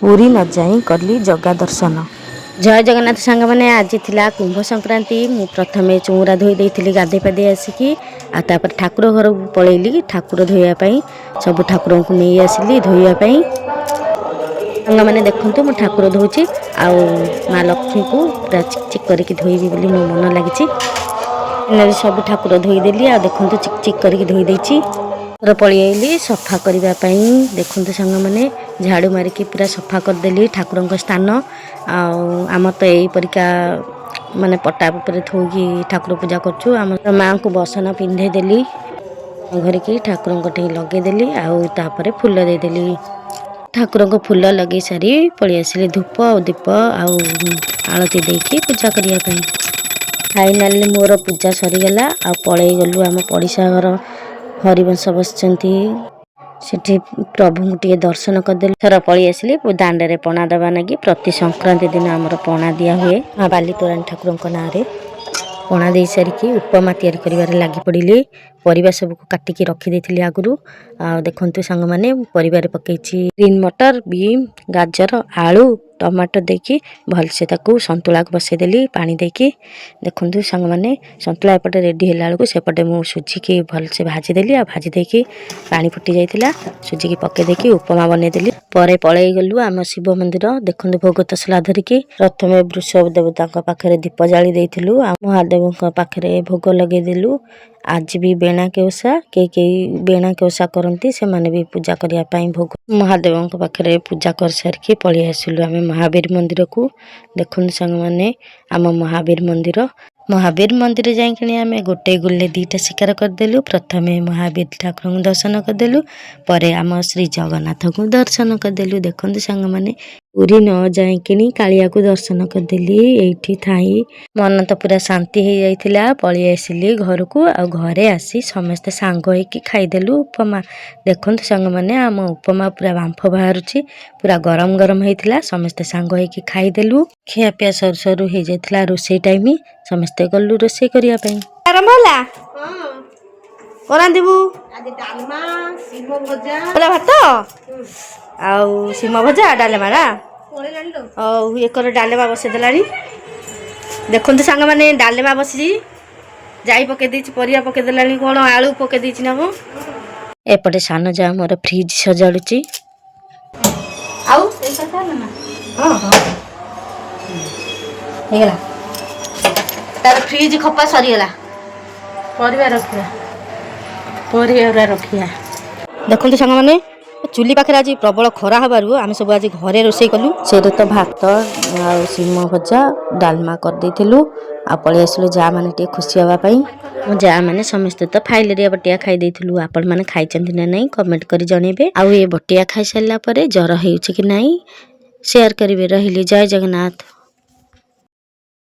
ପୁରୀ ନ ଯାଇ କଲି ଜଗା ଦର୍ଶନ। ଜୟ ଜଗନ୍ନାଥ ସାଙ୍ଗମାନେ, ଆଜି ଥିଲା କୁମ୍ଭ ସଂକ୍ରାନ୍ତି। ମୁଁ ପ୍ରଥମେ ଚଉଁରା ଧୋଇ ଦେଇଥିଲି ଗାଧୋଇ ପାଧୋଇ ଆସିକି। ଆଉ ତାପରେ ଠାକୁର ଘରକୁ ପଳେଇଲି ଠାକୁର ଧୋଇବା ପାଇଁ। ସବୁ ଠାକୁରଙ୍କୁ ନେଇ ଆସିଲି ଧୋଇବା ପାଇଁ। ସାଙ୍ଗମାନେ ଦେଖନ୍ତୁ, ମୁଁ ଠାକୁର ଧୋଉଛି ଆଉ ମା ଲକ୍ଷ୍ମୀକୁ ପୁରା ଚିକ୍ ଚିକ୍ କରିକି ଧୋଇବି ବୋଲି ମୋ ମନ ଲାଗିଛି। ଫାଇନାଲି ସବୁ ଠାକୁର ଧୋଇଦେଲି ଆଉ ଦେଖନ୍ତୁ, ଚିକ୍ ଚିକ୍ କରିକି ଧୋଇ ଦେଇଛି। ଘର ପଳେଇ ଆଇଲି ସଫା କରିବା ପାଇଁ। ଦେଖନ୍ତୁ ସାଙ୍ଗମାନେ, ଝାଡ଼ୁ ମାରିକି ପୁରା ସଫା କରିଦେଲି ଠାକୁରଙ୍କ ସ୍ଥାନ। ଆଉ ଆମର ତ ଏଇପରିକା ମାନେ ପଟା ଉପରେ ଥୋଇକି ଠାକୁର ପୂଜା କରୁଛୁ। ଆମ ମାଆଙ୍କୁ ବସନ ପିନ୍ଧେଇ ଦେଲି, ଘରିକି ଠାକୁରଙ୍କ ଠେଇଁ ଲଗେଇଦେଲି ଆଉ ତାପରେ ଫୁଲ ଦେଇଦେଲି। ଠାକୁରଙ୍କୁ ଫୁଲ ଲଗେଇ ସାରି ପଳେଇ ଆସିଲି ଧୂପ ଆଉ ଦୀପ ଆଉ ଆଳତି ଦେଇକି ପୂଜା କରିବା ପାଇଁ। ଫାଇନାଲି ମୋର ପୂଜା ସରିଗଲା ଆଉ ପଳେଇ ଗଲୁ ଆମ ପଡ଼ିଶା ଘର, ହରିବଂଶ ବସିଛନ୍ତି ସେଠି, ପ୍ରଭୁଙ୍କୁ ଟିକେ ଦର୍ଶନ କରିଦେଲୁ। ଥର ପଳେଇ ଆସିଲି ଦାଣ୍ଡରେ ପଣା ଦେବା ନାଗି। ପ୍ରତି ସଂକ୍ରାନ୍ତି ଦିନ ଆମର ପଣା ଦିଆ ହୁଏ ମା ବାଲି ତୋରାଣୀ ଠାକୁରଙ୍କ ନାଁରେ। ପଣା ଦେଇ ସାରିକି ଉପମା ତିଆରି କରିବାରେ ଲାଗି ପଡ଼ିଲି। ପରିବା ସବୁକୁ କାଟିକି ରଖିଦେଇଥିଲି ଆଗରୁ। ଆଉ ଦେଖନ୍ତୁ ସାଙ୍ଗମାନେ, ପରିବାରେ ପକେଇଛି ଗ୍ରୀନ୍ ମଟର, ବିମ୍, ଗାଜର, ଆଳୁ, ଟମାଟୋ ଦେଇକି ଭଲସେ ତାକୁ ସନ୍ତୁଳାକୁ ବସେଇଦେଲି ପାଣି ଦେଇକି। ଦେଖନ୍ତୁ ସାଙ୍ଗମାନେ, ସନ୍ତୁଳା ଏପଟେ ରେଡ଼ି ହେଲା ବେଳକୁ ସେପଟେ ମୁଁ ସୁଜିକି ଭଲସେ ଭାଜିଦେଲି। ଆଉ ଭାଜି ଦେଇକି ପାଣି ଫୁଟି ଯାଇଥିଲା, ସୁଜିକି ପକେଇ ଦେଇକି ଉପମା ବନେଇଦେଲି। ପରେ ପଳେଇ ଗଲୁ ଆମ ଶିବ ମନ୍ଦିର। ଦେଖନ୍ତୁ, ଭୋଗ ତସଲା ଧରିକି ପ୍ରଥମେ ବୃଷଭ ଦେବତାଙ୍କ ପାଖରେ ଦୀପ ଜାଳି ଦେଇଥିଲୁ ଆଉ ମହାଦେବଙ୍କ ପାଖରେ ଭୋଗ ଲଗେଇଦେଲୁ। ଆଜି ବି ବେଣାକି ଓଷା। କେହି କେହି ବେଣାକି ଓଷା କରନ୍ତି, ସେମାନେ ବି ପୂଜା କରିବା ପାଇଁ ଭୋଗ ମହାଦେବଙ୍କ ପାଖରେ ପୂଜା କରିସାରିକି ପଳେଇ ଆସିଲୁ ଆମେ ମହାବୀର ମନ୍ଦିରକୁ। ଦେଖନ୍ତୁ ସାଙ୍ଗମାନେ, ଆମ ମହାବୀର ମନ୍ଦିର। ମହାବୀର ମନ୍ଦିର ଯାଇକିଣି ଆମେ ଗୋଟେ ଗୁଲିରେ ଦୁଇଟା ଶିକାର କରିଦେଲୁ। ପ୍ରଥମେ ମହାବୀର ଠାକୁରଙ୍କୁ ଦର୍ଶନ କରିଦେଲୁ, ପରେ ଆମ ଶ୍ରୀ ଜଗନ୍ନାଥଙ୍କୁ ଦର୍ଶନ କରିଦେଲୁ। ଦେଖନ୍ତୁ ସାଙ୍ଗମାନେ, ପୁରୀ ନ ଯାଇକିଣି କାଳିଆକୁ ଦର୍ଶନ କରିଦେଲି ଏଇଠି ଥାଇ। ମନ ତ ପୁରା ଶାନ୍ତି ହେଇଯାଇଥିଲା। ପଳେଇ ଆସିଲି ଘରକୁ ଆଉ ଘରେ ଆସି ସମସ୍ତେ ସାଙ୍ଗ ହେଇକି ଖାଇଦେଲୁ ଉପମା। ଦେଖନ୍ତୁ ସାଙ୍ଗମାନେ, ଆମ ଉପମା ପୁରା ବାମ୍ଫ ବାହାରୁଛି, ପୁରା ଗରମ ଗରମ ହେଇଥିଲା। ସମସ୍ତେ ସାଙ୍ଗ ହେଇକି ଖାଇଦେଲୁ। ଖିଆପିଆ ସରୁ ସରୁ ହେଇଯାଇଥିଲା ରୋଷେଇ ଟାଇମ୍। ସମସ୍ତେ ଗଲୁ ରୋଷେଇ କରିବା ପାଇଁ। ଆରମ୍ଭ ହେଲା। କଣ ରାନ୍ଧିବୁ? ଆଜି ଡାଲମା, ଶିମ ଭଜା। ହେଲା ଭାତ ଆଉ ଶିମ ଭଜା, ଡାଲମା ନା? ପଳେଇଲାଣି ଲୋ। ହଉ, ଏକର ଡାଲମା ବସେଇଦେଲାଣି। ଦେଖନ୍ତୁ ସାଙ୍ଗମାନେ, ଡାଲମା ବସିଛି, ଯାଇ ପକେଇ ଦେଇଛି, ପରିବା ପକେଇ ଦେଲାଣି, କ'ଣ ଆଳୁ ପକେଇ ଦେଇଛି ନା କଣ। ଏପଟେ ସାନ ଯା ମୋର ଫ୍ରିଜ୍ ସଜାଡୁଛି। ଆଉ ଏଇ କଥା ହେଲା ନା? ହଁ, ହେଇଗଲା। ତାର ଫ୍ରିଜ୍ ଖପା ସରିଗଲା। ପରିବା ରଖିବା, ପରିବା ରଖିବା। ଦେଖନ୍ତୁ ସାଙ୍ଗମାନେ, ଚୁଲି ପାଖରେ ଆଜି ପ୍ରବଳ ଖରା ହେବାରୁ ଆମେ ସବୁ ଆଜି ଘରେ ରୋଷେଇ କଲୁ। ସେଇଟା ତ ଭାତ ଆଉ ଶିମ ଭଜା, ଡାଲମା କରିଦେଇଥିଲୁ ଆଉ ପଳେଇ ଆସିଲୁ ଯା ମାନେ ଟିକେ ଖୁସି ହେବା ପାଇଁ। ମୋ ଯା ମାନେ ସମସ୍ତେ ତ ଫାଇଲେରିଆ ବଟିକା ଖାଇ ଦେଇଥିଲୁ। ଆପଣମାନେ ଖାଇଛନ୍ତି ନା ନାହିଁ, କମେଣ୍ଟ କରି ଜଣେଇବେ। ଆଉ ଏ ବଟିକା ଖାଇସାରିଲା ପରେ ଜ୍ୱର ହେଉଛି କି ନାହିଁ, ସେୟାର କରିବେ। ରହିଲି, ଜୟ ଜଗନ୍ନାଥ।